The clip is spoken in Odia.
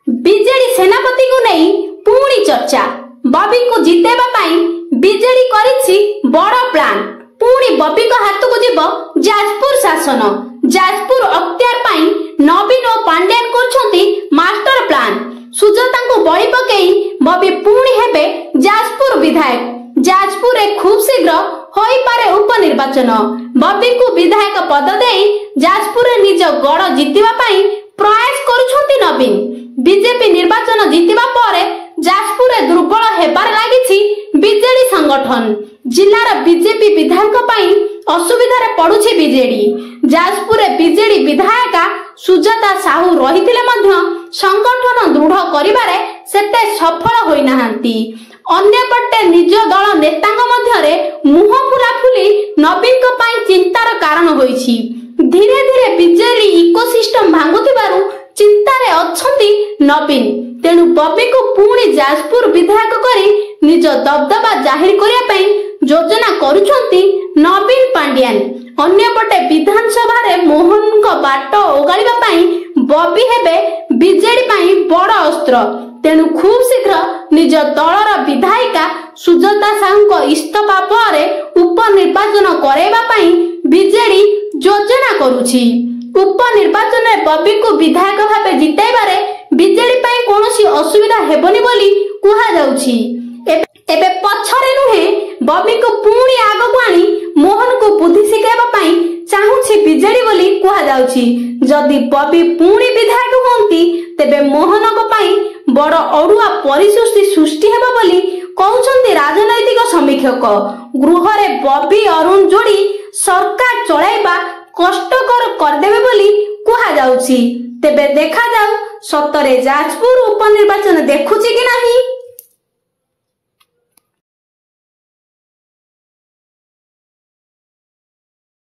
ବିଜେଡି ସେନାପତିଙ୍କୁ ନେଇ ପୁଣି ଚର୍ଚ୍ଚା। ବବିଙ୍କୁ ଜିତେଇବା ପାଇଁ ବିଜେଡି କରିଛି ବଡ ପ୍ଲାନ୍। ପୁଣି ବବିଙ୍କ ହାତକୁ ଯିବ ଯାଜପୁର ଶାସନ। ଯାଜପୁର ଅକ୍ତିଆର ପାଇଁ ନବୀନ ଓ ପାଣ୍ଡିଆନ କରୁଛନ୍ତି ମାଷ୍ଟର ପ୍ଲାନ୍। ସୁଜାତାଙ୍କୁ ବଳି ପକେଇ ବବି ପୁଣି ହେବେ ଯାଜପୁର ବିଧାୟକ। ଯାଜପୁରରେ ଖୁବ୍ ଶୀଘ୍ର ହୋଇପାରେ ଉପନିର୍ବାଚନ। ବବିଙ୍କୁ ବିଧାୟକ ପଦ ଦେଇ ଯାଜପୁରରେ ନିଜ ଗଡ଼ ଜିତିବା ପାଇଁ ପ୍ରୟାସ କରୁଛନ୍ତି ନବୀନ। ବିଜେପି ନିର୍ବାଚନ ଜିତିବା ପରେ ଯାଜପୁରରେ ଦୁର୍ବଳ ହେବାରେ ଲାଗିଛି ବିଜେଡି ସଂଗଠନ। ଜିଲ୍ଲାର ବିଜେପି ବିଧାୟକଙ୍କ ପାଇଁ ଅସୁବିଧାରେ ପଡୁଛି ବିଜେଡି। ଯାଜପୁରରେ ବିଜେଡି ବିଧାୟିକା ସୁଜାତା ସାହୁ ରହିଥିଲେ ମଧ୍ୟ ସଂଗଠନ ଦୃଢ କରିବାରେ ସେତେ ସଫଳ ହୋଇନାହାନ୍ତି। ଅନ୍ୟପଟେ ନିଜ ଦଳ ନେତାଙ୍କ ମଧ୍ୟରେ ମୁହଁ ଫୁଲାଫୁଲି ନବୀନଙ୍କ ପାଇଁ ଚିନ୍ତାର କାରଣ ହୋଇଛି। ଧୀରେ ଧୀରେ ବିଜେଡି ଇକୋସିଷ୍ଟମ ଭାଙ୍ଗୁଥିବାରୁ ଚିନ୍ତାରେ ଅଛନ୍ତି ନବୀନ। ତେଣୁ ବବିଙ୍କୁ ପୁଣି ଯାଜପୁର ବିଧାୟକ କରି ନିଜ ଦବଦବା ଜାହିର କରିବା ପାଇଁ ଯୋଜନା କରୁଛନ୍ତି ନବୀନ ପାଣ୍ଡିଆନ। ଅନ୍ୟପଟେ ବିଧାନସଭାରେ ମୋହନଙ୍କ ବାଟ ଓଗାଳିବା ପାଇଁ ବବି ହେବେ ବିଜେଡି ପାଇଁ ବଡ ଅସ୍ତ୍ର। ତେଣୁ ଖୁବ୍ ଶୀଘ୍ର ନିଜ ଦଳର ବିଧାୟିକା ସୁଜାତା ସାହୁଙ୍କ ଇସ୍ତଫା ପରେ ଉପନିର୍ବାଚନ କରାଇବା ପାଇଁ ବିଜେଡି ଯୋଜନା କରୁଛି। ଉପନିର୍ବାଚନରେ ବବିଙ୍କୁ ବିଧାୟକ ଭାବେ ଜିତାଇବାରେ ବିଜେଡି ପାଇଁ କୌଣସି ଅସୁବିଧା ହେବନି ବୋଲି କୁହାଯାଉଛି। ଏବେ ପଛରେ ନୁହେଁ, ବବିଙ୍କୁ ପୁଣି ଆଗକୁ ଆଣି ମୋହନଙ୍କୁ ବୁଦ୍ଧି ଶିଖାଇବା ପାଇଁ ଚାହୁଁଛି ବିଜେଡି ବୋଲି କୁହାଯାଉଛି। ଯଦି ବବି ପୁଣି ବିଧାୟକ ହୁଅନ୍ତି, ତେବେ ମୋହନଙ୍କ ପାଇଁ ବଡ ଅଡୁଆ ପରିସୃଷ୍ଟି ସୃଷ୍ଟି ହେବ ବୋଲି କହୁଛନ୍ତି ରାଜନୈତିକ ସମୀକ୍ଷକ। ଗୃହରେ ବବି ଅରୁଣ ଯୋଡି ସରକାର ଚଳାଇବା କଷ୍ଟକର କରିଦେବେ ବୋଲି କୁହାଯାଉଛି। ତେବେ ଦେଖାଯାଉ ସତରେ ଯାଜପୁର ଉପନିର୍ବାଚନ ଦେଖୁଛି କି ନାହିଁ।